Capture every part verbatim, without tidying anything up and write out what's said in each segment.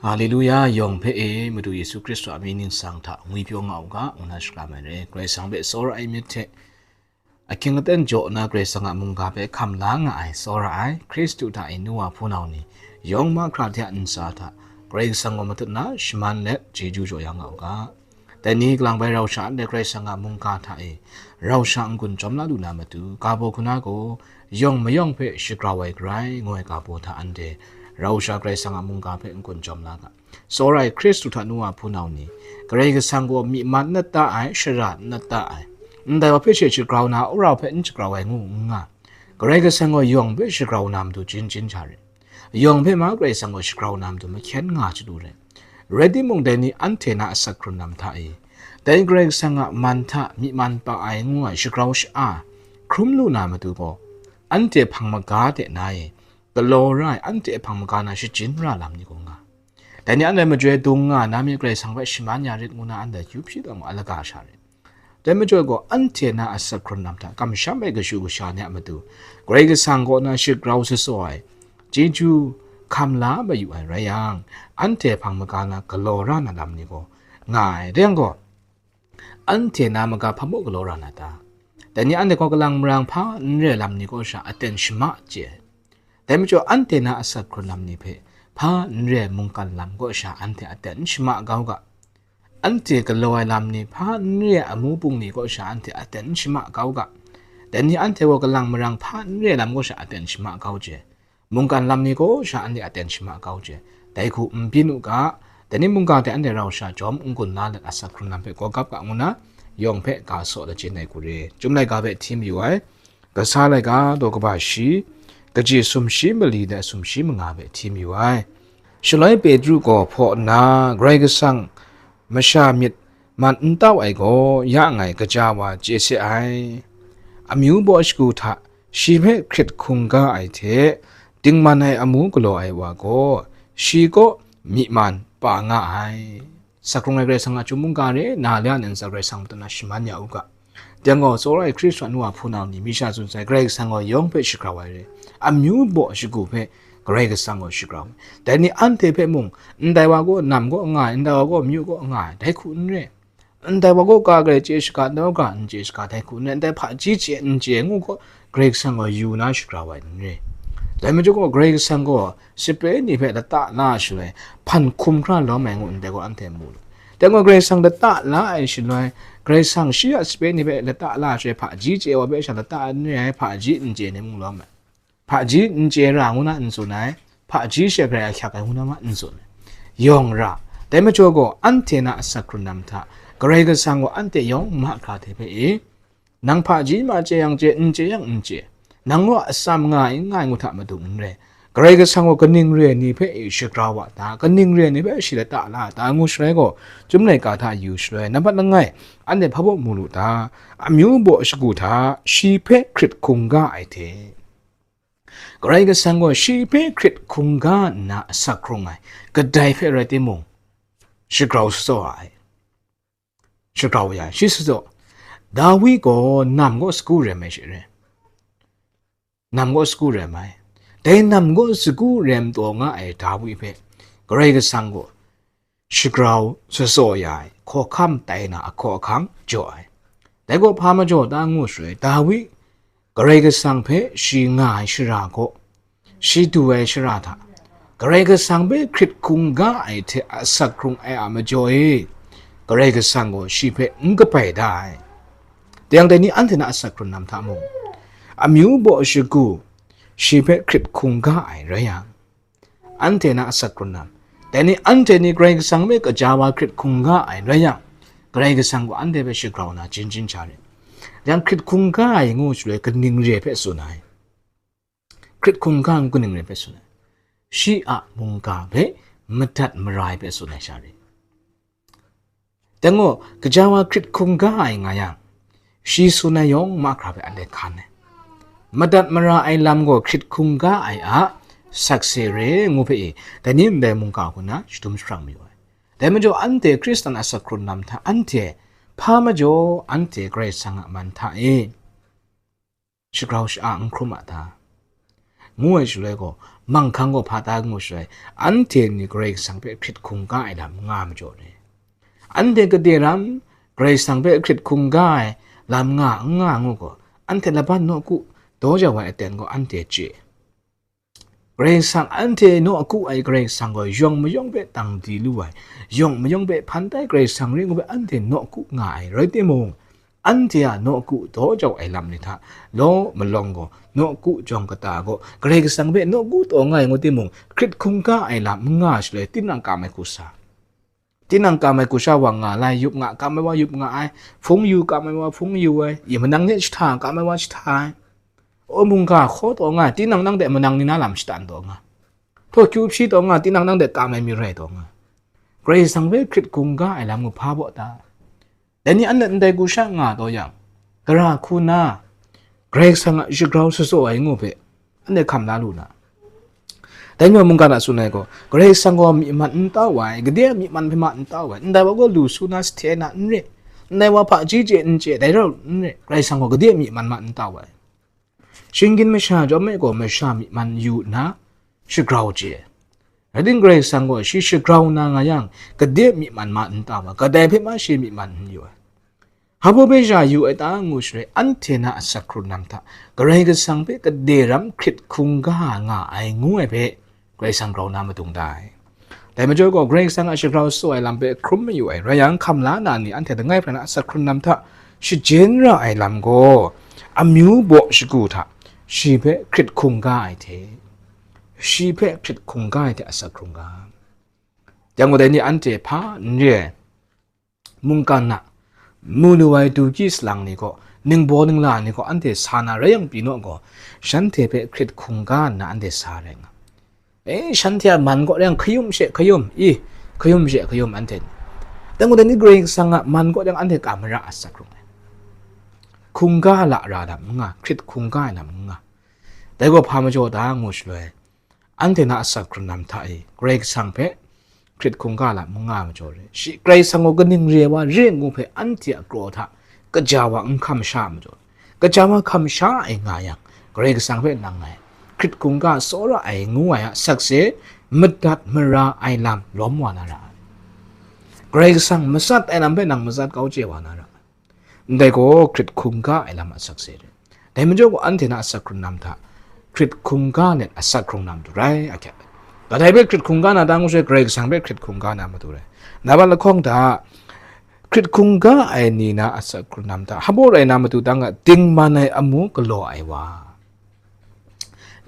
Haleluya, yawng hpe e, Madu Yesu Hkristu a mying ningsang hta ngwipyaw nga u ga, ngu na shakram ai re. Karai Kasang hpe tsawra ai myit hte, ahkying aten jaw na Karai Kasang a mungga hpe hkam la nga ai tsawra ai Hkristu hta e nu wa hpunau ni, yawng mahkra hte a ntsa hta Karai Kasang gaw matut na shaman let chyeju jaw ya nga u ga. Dai ni kalang bai rau sha anhte Karai Kasang a mungga hta e rau sha n-gun chyawm la lu na matu, ga baw hkuna gaw yawng mayawng hpe shagrau ai garai, ngu ai ga baw hta anhte rau sha Karai Kasang a mungga hpe n-gun chyawm la ga. Tsawra ai Hkristu hta nu wa hpunau ni, Karai Kasang gaw myi man n nat ta ai, shara n nat ta ai, ndai wa hpe she shagrau na, wora hpe n shagrau ai ngu n nga. Karai Kasang gaw yawng hpe shagrau na matu jin jin sha re. Yawng hpe ma Karai Kasang gaw shagrau na matu mahkyen nga chyalu re. Rai timung, dai ni anhte na asak hkrun lam hta e, dai Karai Kasang a man hta myi man pa ai ngu ai shagrau sha-a hkrum lu na matu gaw, anhte hpang maga de na e, galaw ra ai, anhte hpang maga na shajin ra lam ni gaw nga. Dai ni anhte majoi dung nga na mi Karai Kasang hpe shaman ya rit ngu na anhte yup shi tawn mu, alaga sha rit. Dai majaw gaw, anhte na asak hkrun lam hta kamsham ai kashu kasha ni a matu, Karai Kasang kaw na shagrau shatsaw ai, chyeju hkam la mayu ai rai yang, anhte hpang maga na galaw ra na lam ni gaw nga ai. Rai yang gaw, anhte na maga hpa mung galaw ra na ta? Dai ni anhte gaw kalang marang hpa n re ai lam ni kaw sha aten shama chye ai. Dai majaw, anhte na asak hkrun lam ni hpe hpa n re ai mungkan lam kaw sha anhte aten shama kau ga. Anhte galaw ai lam ni hpa n re ai amu bung ni kaw sha anhte aten shama kau ga. Dai ni anhte gaw kalang marang hpa n re ai lam kaw sha aten shama kau chye. Mungkan lam ni kaw sha anhte aten shama kau chye. Dai hku n byin u ga. Dai ni mungga hte anhte rau sha jawm n-gun la let, asak hkrun lam hpe gaw gap ga ngu na, yawng hpe ga saw lachin ai hku re. Chyum laika hpe hti mayu ai. Kasa laika daw kaba shi, kaji sumshi mali de sumshi manga hpe hti mayu ai. Shaloi Petru gaw hpaw nna, Karai Kasang masha myit man n tau ai gaw, ya nngai gaja wa chye se ai. Amyu baw shagu hta shi hpe hkrit hkungga ai hte, dingman ai amu galaw ai wa gaw, shi kaw myi man pa nga ai. Sakrung ai Karai Kasang a chyum mungga re, na le a ntsa Karai Kasang matut na shaman ya u ga. Dai gaw, tsawra ai Hkristu a nu wa hpunau ni, mi sha tsun sai, Karai Kasang gaw yawng hpe shagrau ai re. Amyu baw shagu hpe Karai Kasang gaw shagrau ai. Dai ni anhte hpe mung, ndai wa gaw nam kaw nga ai, ndai wa gaw myu kaw nga ai, dai hku n re. Ndai wa gaw ga garai chye shaga, ndai wa ga n chye shaga, dai hku n re. Ndai hpaji chye n chye ngu gaw, Karai Kasang gaw yu na shagrau ai n re. Dai majaw gaw, Karai Kasang gaw sape ni hpe lata la ai shaloi, hpan hkum hkra lawm ai ngu ndai gaw anhte mu lu. Dai gaw, Karai Kasang lata la ai shaloi, Karai Kasang shi a sape ni hpe lata la ai shaloi, hpaji chye wa hpe sha lata n re ai, hpaji n chye ni mung lawm ai. Hpaji n chye ra ngu na n tsun ai, hpaji she hkrai ahkyak ai ngu na ma n tsun ai. Yawng ra. Dai majaw gaw, anhte na asak hkrun lam hta, Karai Kasang gaw anhte yawng mahkra hte hpe e, nang hpaji ma chye yang chye, n chye yang n chye. Nang gaw atsam nga ai, n nga ai ngu hta matu n re. Karai Kasang gaw kaning re ai ni hpe e shagrau wa ta, kaning re ai ni hpe shi lata la ta ngu shaloi gaw, Chyum laika hta yu shaloi, nampat langai, anhte hpa baw mu lu ta? Amyu baw shagu hta shi hpe hkrit hkungga ai hte. Karai Kasang gaw shi hpe hkrit hkungga nna asak hkrung ai, kadai hpe rai timung, shagrau shatsaw ai. Shagrau ya, shi shatsaw, Dawi gaw nam kaw sagu rem ai she re. Nam kaw sagu rem ai. Dai nam kaw sagu rem taw nga ai Dawi hpe Karai Kasang gaw shagrau shatsaw ya ai, hkawhkam tai na ahkaw ahkang jaw ai. Dai gaw hpa majaw ta ngu shaloi, Dawi Karai Kasang hpe shi nga ai shara gaw, shi du ai shara hta, Karai Kasang hpe hkrit hkungga ai hte asak hkrung ai a majaw e, Karai Kasang gaw shi hpe n kabai da ai. Dai yang dai ni anhte na asak hkrun lam hta mung, amyu baw shagu shi hpe hkrit hkungga ai rai yang, anhte na asak hkrun lam, dai ni anhte ni Karai Kasang hpe kaja wa hkrit hkungga ai rai yang, Karai Kasang gaw anhte hpe shagrau na jin jin sha rit. Yang hkrit hkungga ai ngu shaloi kaning re hpe tsun ai? Hkrit hkungga ai ngu kaning re hpe tsun ai? Shi a mungga hpe madat mara ai hpe tsun ai sha rit. Dai gaw, kaja wa hkrit hkungga ai nga yang, shi tsun ai yawng mahkra hpe anhte hkan ai. Madat mara ai lam gaw hkrit hkungga ai a sakse re ngu hpe e, dai ni ndai mungga hku na shadum jahprang mayu ai. Dai majaw, anhte Hkristan asak hkrun lam hta anhte hpa majaw anhte Karai Kasang a man hta e shagrau sha-a n hkrum a ta? Ngu ai shaloi gaw, Manghkang gaw hpa ta ngu shaloi, anhte ni Karai Kasang hpe hkrit hkungga ai lam n nga majaw ni? Anhte gade ram Karai Kasang hpe hkrit hkungga ai lam nga n nga ngu gaw, anhte laban nawku daw jau ai aten gaw anhte chye. Karai Kasang, anhte nawku ai Karai Kasang gaw yawng mayawng hpe tang di lu ai, yawng mayawng hpe hpan tai Karai Kasang rai ngu hpe anhte nawku nga ai rai timung, anhte a nawku daw jau ai lam ni hta law malawng gaw, nawku jawng kata gaw, Karai Kasang hpe nawku taw nga ai ngu timung, hkrit hkungga ai lam n nga shaloi, tinang kam ai hku sa. Tinang kam ai hku sha wa nga lai, yup nga kam ai wa yup nga ai, hpung yu kam ai wa hpung yu ai, i manang hte jahta kam ai wa jahta ai. O mungga hkaw taw nga, tinang nang de manang ni na lam shatan taw nga. Htaw kyu hpyi taw nga, tinang nang de kam ai mi rai taw nga. Karai Kasang hpe hkrit hkungga ai lam ngu hpa baw ta? Dai ni anhte ndai hku sha nga taw yang, gara hku na, Karai Kasang a shagrau shatsaw ai ngu hpe, anhte hkam la lu na? Dai ni mungkan a tsun ai gaw, Karai Kasang gaw myi man n tau ai, gade a myi man hpe ma n tau ai, ndai wa gaw lu su na sahte na n re, ndai wa hpaji chye n chye, dai rau n re, Karai Kasang gaw gade a myi man ma n tau ai. Shinggyim masha chyawm e gaw, masha myi man yu nna, shagrau chye. Rai timung, Karai Kasang gaw shi shagrau na nga yang, gade myi man ma n tau ai, kadai hpe ma shi myi man n yu ai. Hpa baw hpe sha yu ai ta ngu shaloi, anhte na asak hkrun lam hta, Karai Kasang hpe gade ram hkrit hkungga nga ai ngu ai hpe, Karai Kasang grau na madung da ai. Dai majaw gaw, Karai Kasang a shagrau shatsaw ai lam hpe hkrum mayu ai, rai yang, hkam la na ni anhte langai hpra na asak hkrun lam hta shajen ra ai lam gaw, amyu baw shagu hta shi hpe hkrit hkungga ai hte, shi hpe hkrit hkungga ai hte asak hkrungga. Yang gaw, dai ni anhte hpa n re ai, mungkan na mu lu ai du kyi salang ni gaw, ningbaw ningla ni gaw anhte sa na rai yang pyi naw gaw, shanhte hpe hkrit hkungga nna anhte sa rai nga. E, shanhte a man kaw rai yang hkayum she hkayum, i, hkayum she hkayum anhte ni. Dai gaw, dai ni Karai Kasang a man kaw rai yang anhte ka mara asak hkrung ai. Hkungga lara lam n nga, hkrit hkungga ai lam n nga. Dai gaw hpa majaw ta ngu shaloi, anhte na asak hkrun lam hta e, Karai Kasang hpe hkrit hkungga lam n nga majaw re. Shi Karai Kasang gaw kaning re ai wa re ngu hpe anhte a kraw hta kaja wa n hkam sha majaw, kaja wa hkam sha ai nga yang, Karai Kasang hpe nang ngai hkrit hkungga tsawra ai ngu ai a sakse, madat mara ai lam lawm wa na ra ai. Karai Kasang matsat ai lam hpe nang matsat kau chye wa na ra ai. Ndai gaw hkrit hkungga ai lam a sakse re. Dai majaw gaw, anhte na asak hkrun lam hta hkrit hkungga let asak hkrung na matu rai, ahkyak. Kadai hpe hkrit hkungga na ta ngu shaloi, Karai Kasang hpe hkrit hkungga na matu rai. Nambat lahkawng hta, hkrit hkungga ai ni na asak hkrun lam hta hpa baw rai na matu ta nga, dingman ai amu galaw ai wa.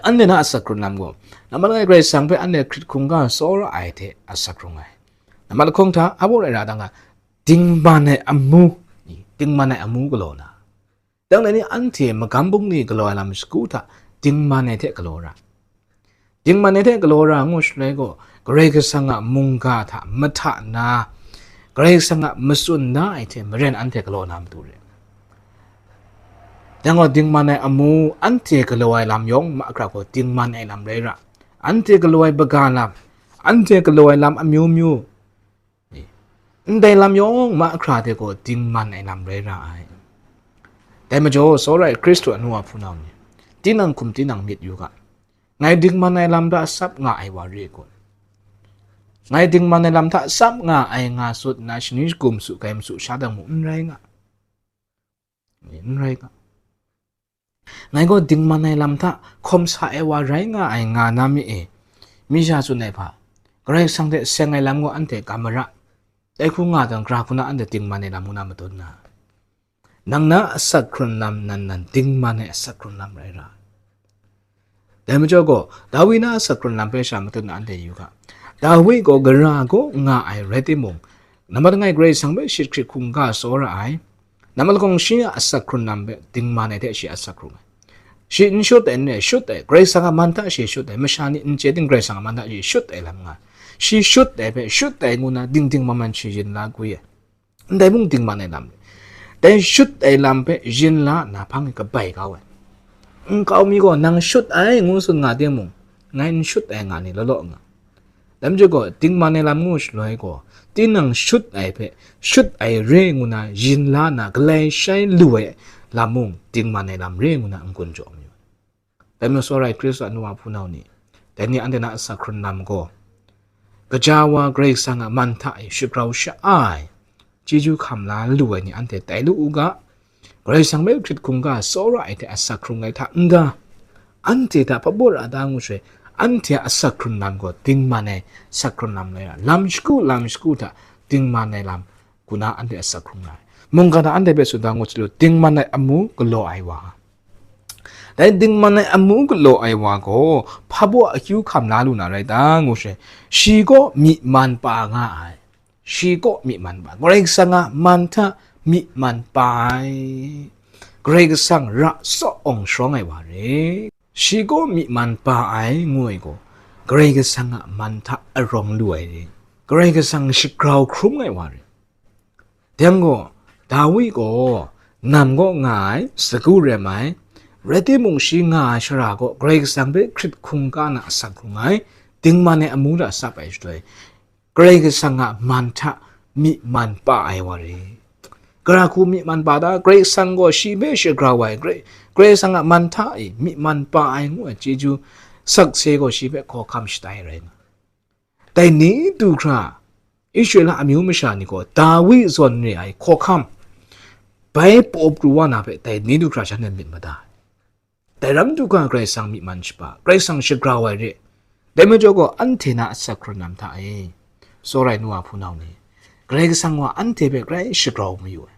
Anhte na asak hkrun lam gaw, nambat langai Karai Kasang hpe anhte hkrit hkungga tsawra ai hte asak hkrung ai. Nambat lahkawng hta, hpa baw rai ra ta nga, dingman ai amu, dingman ai amu galaw na. Dang dai ni anhte magam bungli galaw ai lam shagu hta, dingman ai hte galaw ra. Dingman ai hte galaw ra ngu shaloi gaw, Karai Kasang a mungga hta mahta na, Karai Kasang a matsun na ai hte maren anhte galaw na matu re. Dang gaw, dingman ai amu anhte galaw ai lam yawng mahkra gaw dingman ai lam rai ra. Anhte galaw ai baga lam, anhte galaw ai lam amyu myu, ndai lam yawng mahkra hte gaw dingman ai lam rai ra ai. Dai majaw, tsawra ai Hkristu a nu wa hpunau ni, tinang hkum tinang myit yu ga, ngai dingman ai lam hta tsap nga ai wa re kun? Ngai dingman ai lam hta tsap nga ai nga sut nna, shani shagu masu, kai masu sha dang mung n rai nga. N rai nga. Ngai gaw dingman ai lam hta hkawm sa ai wa rai nga ai nga na mi e? Mi sha tsun ai hpa, Karai Kasang hte seng ai lam gaw anhte kam mara. Dai hku nga jang, gara hku na anhte dingman ai lam ngu na matut na. Nang na asak hkrun lam nan nan dingman ai asak hkrun lam rai ra. Dai majaw gaw, Dawi na asak hkrun lam hpe sha matut na anhte yu ga. Dawi gaw gara gaw nga ai rai timung, nambat langai Karai Kasang hpe shi hkrit hkungga tsawra ai. Nambat lahkawng shi a asak hkrun lam hpe dingman ai hte shi asak hkrung ai. Shi n shut ai, n re, shut ai, Karai Kasang a man hta shi shut ai, masha ni n chye ting Karai Kasang a man hta shi shut ai lam nga ai. Shi shut ai hpe shut ai ngu na ding ding man man shi yin la gwi ai. Ndai mung dingman ai lam re. Dai shut ai lam hpe yin la nna hpang e kabai kau ai. Nkau mi gaw, nang shut ai ngu tsun nga timung, ngai n shut ai nga ni law law nga. Dai majaw gaw, dingman ai lam ngu shaloi gaw, tinang shut ai hpe shut ai re ngu na yin la nna galai shai lu ai lam mung, dingman ai lam re ngu na n-gun jaw mayu. Dai majaw, tsawra ai Hkristu a nu wa hpunau ni, Dai ni anhte na asak hkrun lam gaw, kaja wa Karai Kasang a man hta e shagrau sha-a ai, chyeju hkam la lu ai ni anhte tai lu u ga, Karai Kasang hpe hkrit hkungga tsawra ai hte asak hkrung ai hta n-ga, anhte hta hpabaw ra da ngu shaloi, anhte a asak hkrun lam gaw dingman ai asak hkrun lam lai ra, lam shagu lam shagu hta dingman ai lam, ku na anhte asak hkrung na ai. Mungga hta anhte hpe tsun da ngu shaloi, dingman ai amu galaw ai wa. Dai dingman ai amu galaw ai wa gaw, hpabaw akyu hkam la lu na rai ta ngu shaloi, shi gaw myi man pa nga ai. Shi gaw myi man pa, Karai Kasang a man hta myi man pa ai. Karai Kasang ra tsaw awng sharawng ai wa re. Shi gaw myi man pa ai ngu ai gaw, Karai Kasang a man hta arawng lu ai re. Karai Kasang shagrau hkrum ai wa re. Dai gaw, Dawi gaw nam gaw nga ai, sagu rem ai, rai timung shi nga ai shara gaw Karai Kasang hpe hkrit hkungga na asak hkrung ai, dingman ai amu hta tsap ai shaloi, Karai Kasang a man hta myi man pa ai wa re. Gara hku myi man pa ta? Karai Kasang gaw shi hpe shagrau ai, Karai, Karai Kasang a man hta e myi man pa ai ngu ai chyeju sakse gaw shi hpe hkawhkam shatai rai nga. Dai ni du hkra, Israela amyu masha ni gaw Dawi zawn re ai hkawhkam, bai paw pru wa na hpe dai ni du hkra shanhte myit mada ai. Dai ram du ga Karai Kasang myi man shapa, Karai Kasang shagrau ai re. Dai majaw gaw anhte na asak hkrun lam hta e, tsawra ai nu wa hpunau ni, Karai Kasang wa anhte hpe grai shagrau mayu ai.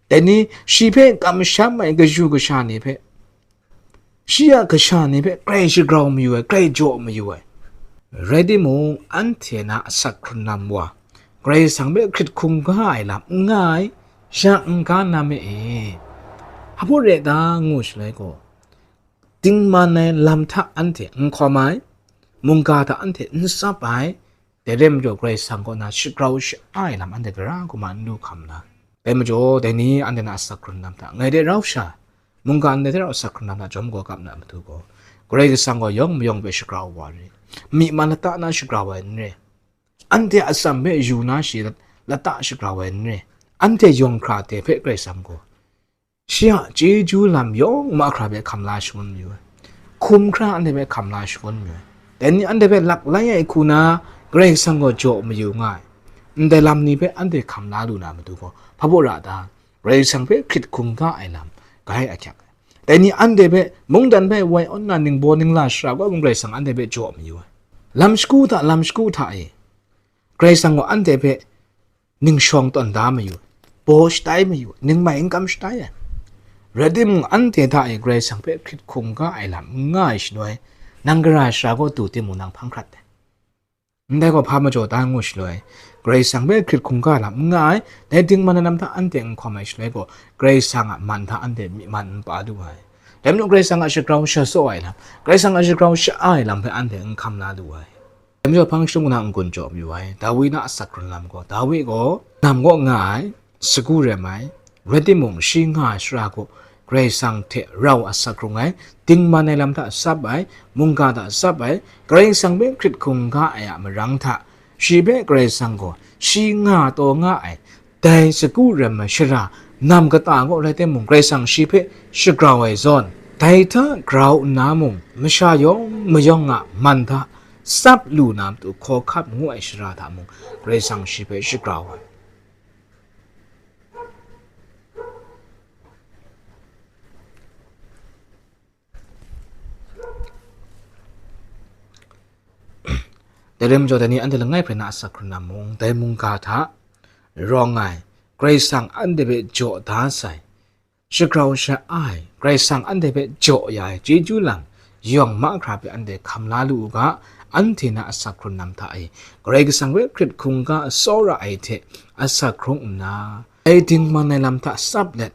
Dai ni shi hpe kamsham ai kaju kasha ni hpe, shi a kasha ni hpe grai shagrau mayu ai, grai jaw mayu ai. Rai timung, anhte na asak hkrun lam wa, Karai Kasang hpe hkrit hkungga ai lam n nga ai, ya n ga na me e. Hpa rai ta ngu shaloi gaw, dingman ai lam hta anhte n hkawm ai, mungga hta anhte n tsap ai, dai rai majaw Karai Kasang kaw na shagrau sha-a ai lam anhte gara kuma n lu hkam na. Dai majaw, dai ni anhte na asak hkrun lam hta, ngai de rau sha, mungga ndai hte rau asak hkrun lam hta jawm gaw kap na matu gaw, Karai Kasang gaw yawng mayawng hpe shagrau wa re, myi man lata na shagrau ai n re, anhte atsam hpe yu na shi lata shagrau ai n re, anhte yawng hkra de hpe Karai Kasang gaw, shi a chyeju lam yawng mahkra hpe hkam la shangun mayu ai, hkum hkra anhte hpe hkam la shangun mayu ai. Dai ni anhte hpe laklai ai hku na Karai Kasang gaw jaw mayu nga ai. Ndai lam ni hpe anhte hkam la lu na matu gaw, hpa baw ra ta? Karai Kasang hpe hkrit hkungga ai lam, gai ahkyak ai. Dai ni anhte hpe mungdan hpe woi awn na ningbaw ningla shara gaw mung Karai Kasang anhte hpe jaw mayu ai. Lam shagu hta, lam shagu hta e, Karai Kasang gaw anhte hpe ningshawng tawn da mayu ai, baw shatai mayu ai, ningmai n kam shatai ai. Rai timung, anhte hta e Karai Kasang hpe hkrit hkungga ai lam n nga ai shaloi, nang gara shara gaw du timung nang hpang hkrat ai. Ndai gaw hpa majaw ta ngu shaloi, Karai Kasang hpe hkrit hkungga lam n nga ai, dai dingman ai lam hta anhte n hkawm ai shaloi gaw, Karai Kasang a man hta anhte myi man n pa lu ai. Dai majaw Karai Kasang a shagrau sha-, shasaw ai lam, Karai Kasang a shagrau sha-a ai lam hpe anhte n hkam la lu ai. Dai majaw hpang shingkang na n-gun jaw mayu ai, Dawi na asak hkrun lam gaw, Dawi gaw nam kaw nga ai, sagu rem ai, rai timung, shi nga ai shara gaw Karai Kasang hte rau asak hkrung ai, dingman ai lam hta tsap ai, mungga hta tsap ai, Karai Kasang hpe hkrit hkungga ai a marang hta, shi hpe Karai Kasang gaw shi nga taw nga ai, dai sagu rem ai shara, nam kata gaw rai timung, Karai Kasang shi hpe shagrau ai zawn, dai hta grau nna mung, masha yawng mayawng a man hta tsap lu na matu hkawhkam ngu ai shara hta mung, Karai Kasang shi hpe shagrau ai. Dai rai majaw, dai ni anhte langai hpe na asak hkrun na mung, dai mungga hta rawng ai, Karai Kasang anhte hpe jaw da sai, shagrau sha-a ai, Karai Kasang anhte hpe jaw ya ai chyeju lam yawng mahkra hpe anhte hkam la lu u ga, anhte na asak hkrun lam hta e, Karai Kasang hpe hkrit hkungga tsawra ai hte asak hkrung nna, dai dingman ai lam hta tsap let,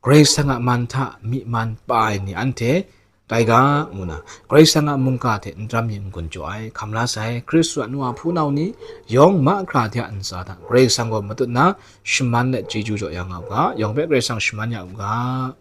Karai Kasang a man hta myi man pa ai ni anhte tai ga, ngu na, Karai Kasang a mungga hte n-, daram ni n-gun jaw ai, hkam la sai, Hkristu a nu a hpunau ni yawng mahkra hte a ntsa hta Karai Kasang gaw matut nna shaman let chyeju jaw ya nga u ga, yawng hpe Karai Kasang shaman ya u ga.